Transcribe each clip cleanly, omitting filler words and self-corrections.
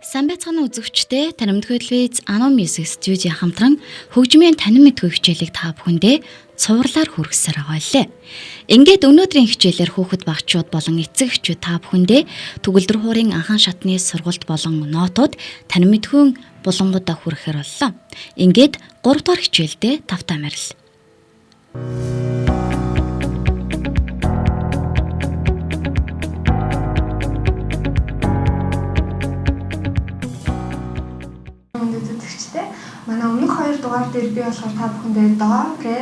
Сайн байцгаана үзэгчдээ, Танимдгүй телевиз Ано Music Studio хамтран хөгжмийн танин мэдгүй хичээлийг та бүхэндээ цувралаар хүргэсээр байгаа лээ. Ингээд өнөөдрийн хичээлээр хүүхэд багчууд болон эцэг эхчүүд та бүхэндээ төгөлдөр хуурын анхан шатны сургалт болон нотууд танин мэдхүйн булангуудаа хүргэхээр боллоо. Ингээд 3 дугаар хичээлдээ тавтаа морил. Манай өмнөх 2 дугаар дээр би болохоор та бүхэндээ до, ре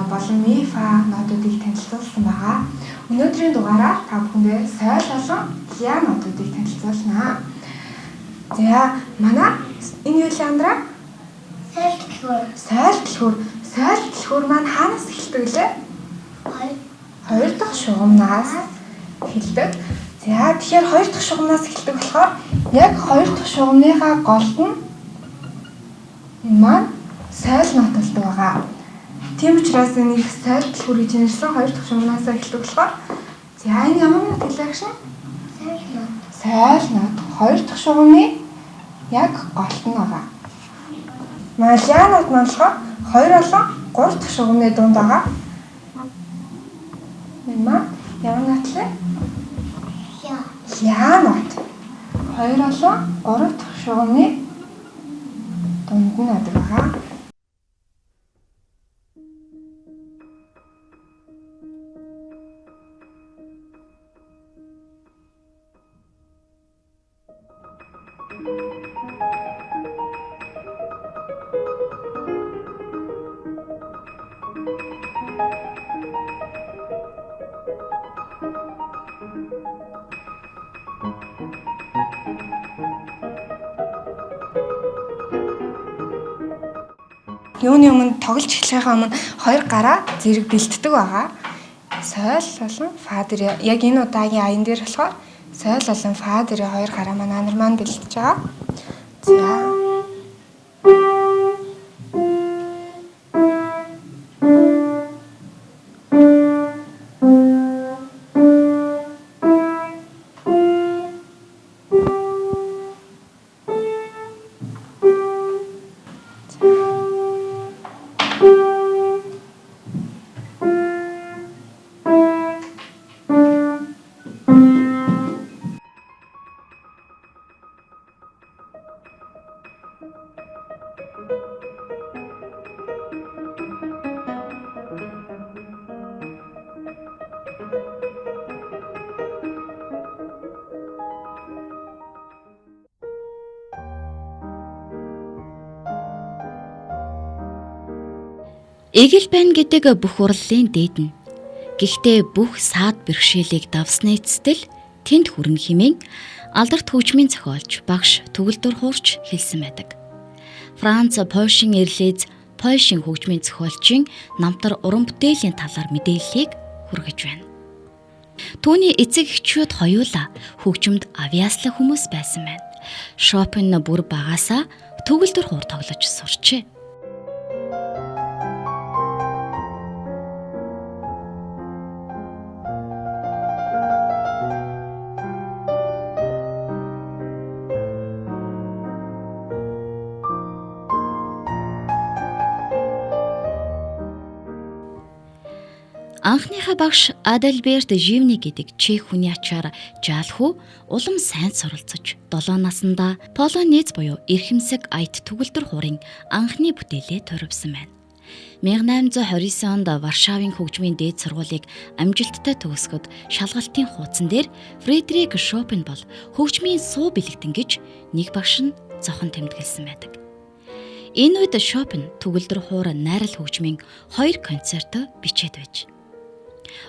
болон ми, фа нотуудыг танилцуулсан байгаа. Өнөөдрийн дугаараар та бүхэндээ соль болон ля нотуудыг танилцуулнаа. За, манай энэ юу Леандра? Соль түлхүүр. Соль түлхүүр. Соль түлхүүр маань хаанаас эхэлдэг лээ? Хоёр дахь шугамнаас эхэлдэг. За, тэгэхээр хоёр дахь шугамнаас эхэлдэг болохоор яг хоёр дахь шугамныхаа голд нь энэ маань соль нот болдог байгаа. Тийм учраас энийг соль түлхүүр гэж нэрсэн, хоёр дахь шугамнаас эхэлдэг болохоор. За, энэ ямар нот хэлээ гшин? Соль нот. Соль нот хоёр дахь шугамны яг голт нь байгаа. Манай ля нот маань болохоор 2 болон 3 дахь шугамны дунд байгаа. Энэ маань ямар нот лээ? Ля. Ля нот. 2 болон 3 дахь шугамны дунд нь адаг байгаа. Юуны өмнө тоглож эхлэхийнхээ өмнө хоёр гараа зэрэг бэлддэг байгаа. Соль болон фа дээр яг энэ удаагийн аян дээр болохоор соль болон фа дээр хоёр гараа маань анар маань бэлдэж байгаа. За. Эгэл байна гэдэг бүх урлалын дээд нь. Гэхдээ бүх саад бэрхшээлийг давсны эцэст л тэнд хүрнэ хэмээн алдарт хөгжмийн зохиолч багш төгөлдөр хуурч хэлсэн байдаг. Франц Польшийн эрлез Польшийн хөгжмийн зохиолчийн намтар уран бүтээлийн талаар мэдээллийг хүргэж байна. Түүний эцэг эхчүүд хоёулаа хөгжмөд авьяаслаг хүмүүс байсан байна. Шопен бүр багасаа төгөлдөр хуур тоглож сурчээ. Анхныхаа багш Адальберт Живни гэдэг чех хүний ачаар жаалхүү улам сайн суралцаж 7 наснда полонез буюу эрхэмсэг аят төгөлдөр хуурын анхны бүтээлээ туривсан байна. 1829 онд Варшавын хөгжмийн дээд сургуулийг амжилттай төгсгөхөд шалгалтын хуудсан дээр Фредерик Шопен бол хөгжмийн суу бэлэгдэн гэж нэг багш нь зохон тэмдэглэсэн байдаг. Энэ үед Шопен төгөлдөр хуур найрал хөгжмийн 2 концерт бичээд байж.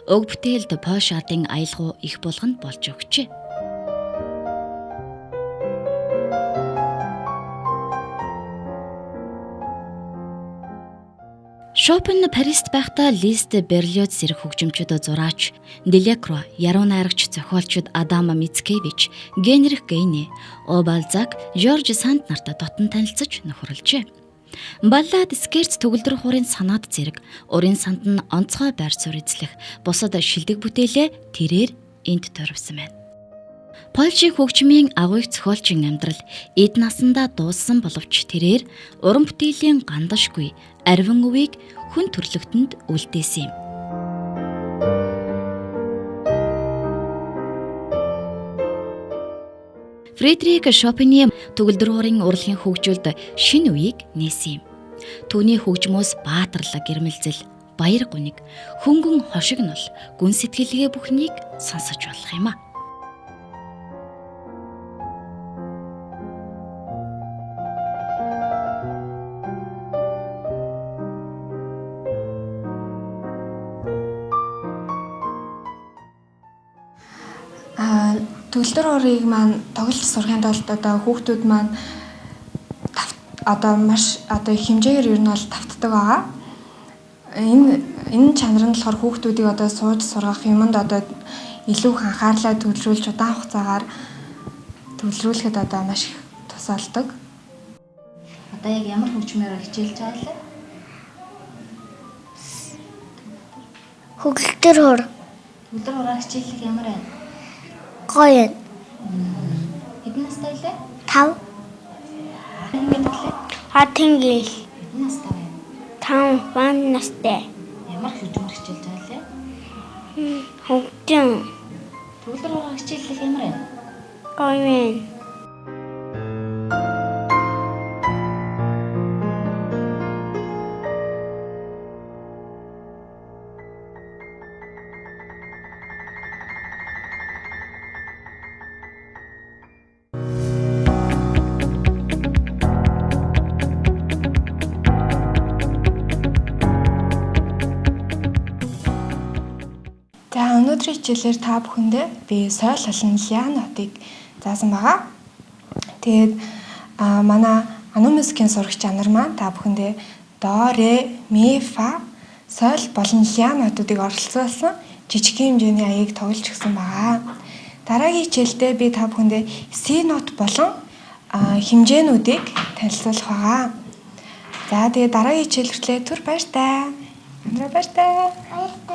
Уг бүтээлд Польш ардын аялгау их булганд болж өгчээ. Шопен Парист байхдаа Лист, Берлиоз зэрэг хөгжимчид зураач, Делекруа, яруу найрагч зохиолчид Адам Мицкевич, Генрих Гейне, О Балзак, Жорж Санд нартай дотн танилцаж нөхөрлөжээ. Баллад, скерц төгөлдөр хуурын санаад зэрэг урын санд нь онцгой байр суурь эзлэх бусад шилдэг бүтээлээ тэрээр энд туривсан байна. Польшийн хөгжмийн агуйг зохиолчийн амьдрал эд насандаа дууссан боловч тэрээр уран бүтээлийн гандашгүй арвин өвийг хүн төрлөختөнд үлдээсэн юм. Фредерик Шопений төгөлдөр хуурын урлагийн хөгжилд шинэ үеийг нээсэн юм. Түүний хөгжмөөс баатарлаг гэрмэлзэл, баяр гуниг, хөнгөн хошигнол, гүн сэтгэлгээ бүхнийг сонсож болох юм а. Төгөлдөр хуурыг маань тоглож сурахын тулд одоо хүүхдүүд маань одоо маш одоо их хэмжээгээр ер нь бол тавтдаг байгаа. Энэ чанар нь болохоор хүүхдүүдийг одоо сууж сургах юмд одоо илүү их анхаарлаа төвлөрүүлж удаан хугацаагаар төвлөрүүлэхэд одоо маш их тус болдог. Одоо яг ямар хөгжмөөр хичээлж байгаа лээ? Төгөлдөр хуур. Төгөлдөр хуураар хичээллэх ямар байна? Гоё. Хэдэн настай лээ? 5. Хин гэдэг лээ? Хатингэл. Хэдэн настай вэ? 5 настай. Ямар хөгжмөр хичээлж байгаа лээ? Хөгжим. Төгөлдөр хуураар хичээллэх ямар байна? Гоё байна. За өнөөдрийн хичээлээр та бүхэндээ би соёл болон ля нотыг заасан байгаа. Тэгээд манай Ану музикийн сурагч анар маань та бүхэндээ до, ре, ми, фа соёл болон ля нотуудыг оролцуулсан жижиг хэмжээний аяыг тоглож өгсөн байгаа. Дараагийн хичээлдээ би та бүхэндээ си нот болон хэмжээнүүдийг танилцуулах байгаа. За тэгээд дараагийн хичээл хүртлээ түр баяртай. Анараа баяртай. Баяртай.